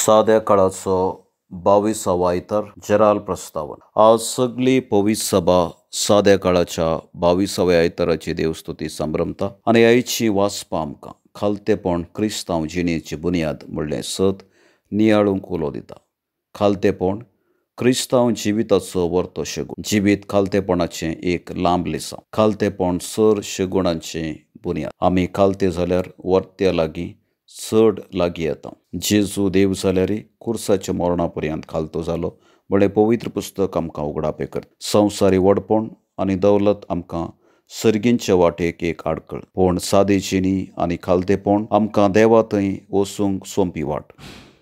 साद्या काळाचो 22वो आयतार जेराल प्रस्तावन. आज सगली पवित्र सभा साद्या काळाच्या 22व्या आयताराची देवस्तुती संभ्रमता आनी आयची वाचपां आमकां खालतेपण क्रिस्तांव जिणेची बुन्याद म्हणलें सत नियाळूंक उलो दिता. खालतेपण क्रिस्तांव जिविताचो वर्तो शेगूण. जिवीत खालतेपणाचें एक लांब लिसांव. खालतेपण सर शेगुणांचें बुन्याद. आमी खालते जाल्यार वर्त्या लागीं चड लागीं येता. जेजू देव जाल्यार कुर्साच्या मरणा पर्यंत खालतो जालो म्हणलें पवित्र पुस्तक आमकां उगडापें करता. संवसारी व्हडपण आनी दौलत आमकां सर्गींचे वाटेक एक आडखळ, पूण सादी जिणी आनी खालतेपण आमकां देवा थंय वचूंक सोंपी वाट.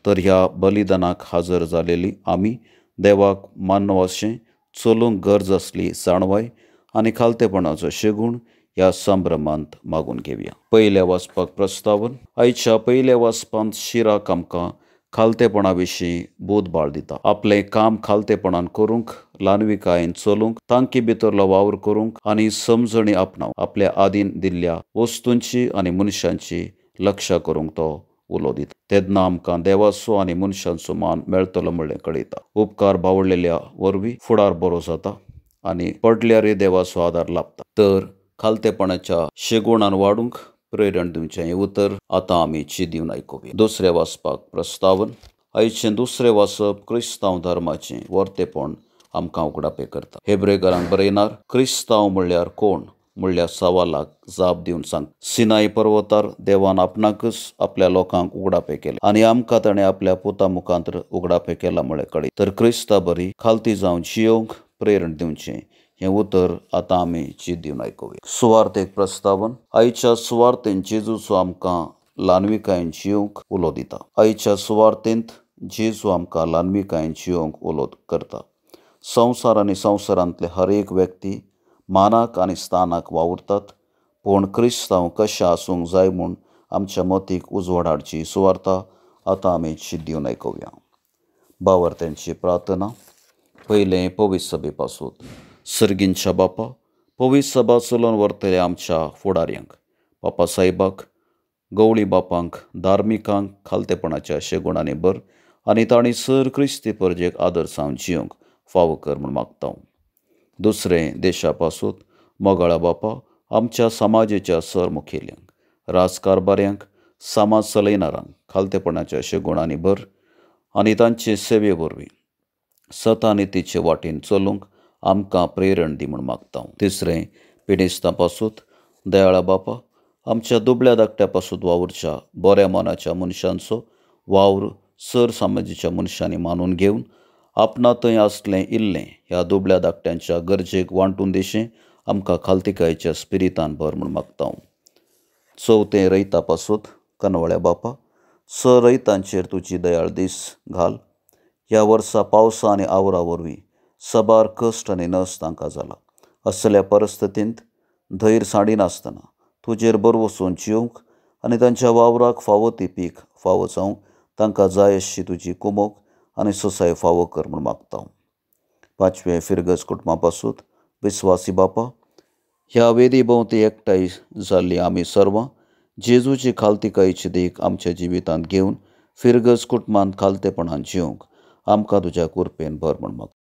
तर ह्या बलिदानाक हजर जालेली आमी देवाक मानव अशें चलूंक गरज आसली जाणवाय आनी खालतेपणाचो शेगूण ह्या संभ्रमांत मागून घेवया. पयल्या वाचपाक प्रस्तावन. आयच्या पयल्या वाचपांत शिराक आमकां खालतेपणा विशीं बोधबाळ दिता. आपलें काम खालतेपणान करूंक, ल्हानविकायेन चलूंक, तांकी भितरलो वावर करूंक आनी समजणी आपणावंक आपल्या आदीन दिल्ल्या वस्तूंची आनी मनशांची लक्षा करूंक तो उलो दिता. तेन्ना आमकां देवाचो आनी मनशांचो मान मेळटलो म्हणलें कळयता. उपकार बावडलेल्या वरवीं फुडार बरो जाता आनी पडल्यारय देवाचो आदार लाभता. तर खालतेपणाच्या शेगुणान वाडूंक प्रेरण दिवचें हें उतर आतां आमी ची दिवन आयकुया. दुसरें वाचपाक प्रस्तावन. आयचें दुसरें वाचप क्रिस्तांव धर्माचें वर्तेपण आमकां उगडापें करता. हेब्रेकारांक बरयनार क्रिस्तांव म्हणल्यार कोण म्हणल्या सवालाक जाप दिवन सांग. सिनाई पर्वतार देवान आपणाकच आपल्या लोकांक उगडापें केलें आनी आमकां ताणें आपल्या पुता मुखांत उगडापें केलां म्हळ्ळें कळी. तर क्रिस्ता बरी खालती जावन जियोवंक प्रेरण दिवचें हें उतर आतां आमी चीत दिवन आयकुया. सुवार्थेक प्रस्तावन. आयच्या सुवार्थेन जेजूचो आमकां ल्हानविकायेन जियोवंक उलो दिता. आयच्या सुवार्थेंत जेजू आमकां ल्हानविकायेन जियोवंक उलो करता. संवसार आनी संवसारांतले हर एक व्यक्ती मानाक आनी स्थानाक वावुरतात, पूण क्रिस्तांव कशें आसूंक जाय म्हूण आमच्या मतीक उजवाड हाडची सुवार्ता आतां आमी चीत दिवन आयकुया. भावार्थ्यांची प्रार्थना. पयलें पवित्र सभे पासून. सर्गींच्या बापा, पवित्र सभा चलोवन व्हरतले आमच्या फुडाऱ्यांक, बापा साहेबाक, गवळी बापांक, धार्मिकांक खालतेपणाच्या शेगुणांनी भर आनी तांणी सर क्रिस्ती परजेक आदर जावन जियोवंक फावो कर म्हूण मागता. दुसरें देशा पासून. मोगाळा बापा, आमच्या समाजेच्या सर मुखेल्यांक, राजकारभाऱ्यांक, समाज चलयणारांक खालतेपणाच्या शेगुणांनी भर आनी तांचे सेवे वरवीं सत आनी तिचे वाटेन चलूंक आमकां प्रेरण दी म्हूण मागता. तिसरें पिडेस्तां पासून. दयाळा बापा, आमच्या दुबळ्या धाकट्या पासून वावुरच्या बऱ्या मनाच्या मनशांचो वावर सर समाजेच्या मनशांनी मानून घेवन आपणा थंय आसलें इल्लें ह्या दुबळ्या धाकट्यांच्या गरजेक वांटून दिशें आमकां खालतिकायेच्या स्पिरितान भर म्हूण मागता. चवथें रयता पासून. कनवळ्या बापा, सर रयतांचेर तुजी दयाळ दीस घाल. ह्या वर्सा पावसा आनी आवरा वरवीं सबार कश्ट आनी नस तांकां जाला. असल्या परिस्थितींत धैर्य सांडिनासतना तुजेर बरो वचून जिवंक आनी तांच्या वावराक फावो ती पीक फावो जावंक तांकां जाय अशी तुजी कुमोक आनी सोसाय फावो कर म्हूण मागता. पांचवें फिरगज कुटुंबा पासून. विस्वासी बापा, ह्या वेदी भोंवती एकठांय जाल्ली आमी सर्वां जेजूची खालतिकायेची देख आमच्या जिवितांत घेवन फिरगज कुटुंबांत खालतेपणान जिवंक आमकां तुज्या कृपेन भर म्हूण मागता.